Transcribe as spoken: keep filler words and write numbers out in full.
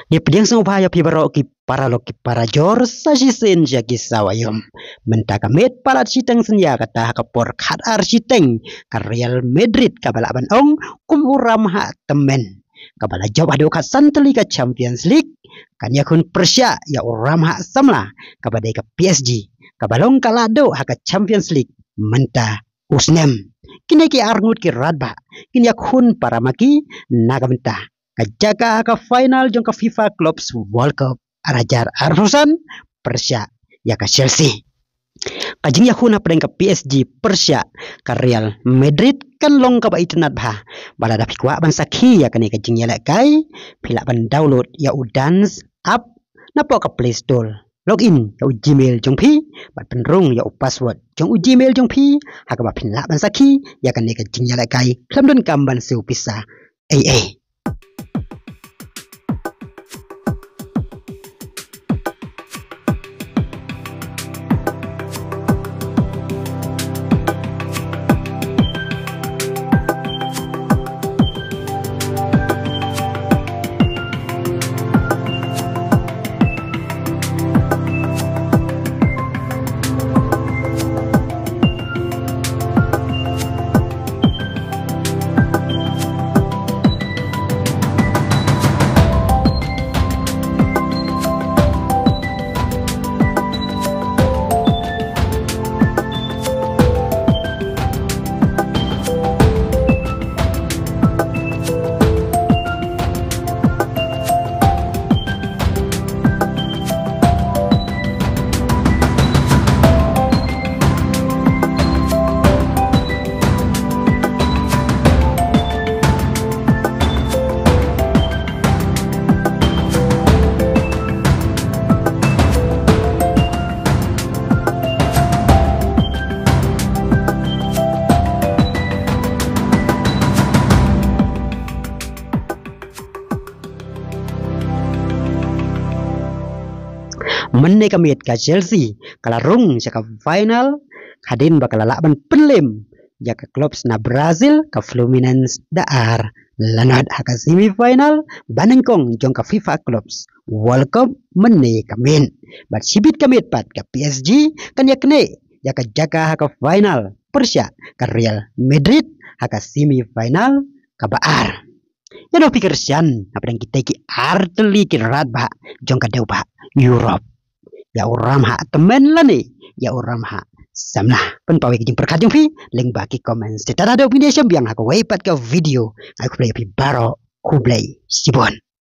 Ngi pdiang sngewbha ïa phi baroh ki paralok ki parajor sa shisien sha ki sawa ïum. Mynta ka miet palat shiteng synñia kata ha ka por khatar shiteng ka Real Madrid kaba lah ban ong kum u ram ha tymmen, kaba la jop haduh khatsan tylli ka Champions League, kan ïakhun pyrshah ïa u ram ha samla kaba dei ka P S G, kaba long ka la duh ha ka Champions League mynta u snem. Kine ki arngut ki radbah kin ïakhun para ma ki na ka bynta ka jaka ha ka final jong ka FIFA Clubs World Cup ar hajar arphew san pyrshah ïa ka Chelsea. Ka jingïakhun hapdeng ka P S G pyrshah ka Real Madrid kan long kaba itynnad bha. Ba lada phi kwah ban sakhi ïa kane ka jingïalehkai, phi lah ban download ïa u Dance app napoh ka Play Store. Log in ïa u Gmail jong phi bad pynrung ïa u password jong u Gmail jong phi ha kaba phin lah ban sakhi ïa kane ka jingïalehkai khlem donkam ban siew pisa ei ei. Mynne ka miet ka Chelsea ka la rung sha ka final hadien ba ka la lah ban pynlem ïa ka clubs na Brazil ka Fluminense da ar la nod ha ka semi final ba nyngkong jong ka FIFA Clubs World Cup mynne ka miet. Bad shibit ka miet pat ka P S G kan ïaknieh ïa ka jaka ha ka final pyrshah ka Real Madrid ha ka semi final kaba ar. Ïa no phi kyrshan hapdeng kita ki ar tylli ki radbah jong ka dewbah Europe? Ïa u ram ha tymmen lane ïa u ram ha samla? Pynpaw ïa ki jingpyrkhat jong phi lyngba ki comment section. Te tat haduh phin ïashem biang ha kawei pat ka video, ai khublei ïa phi baroh, khublei shibun.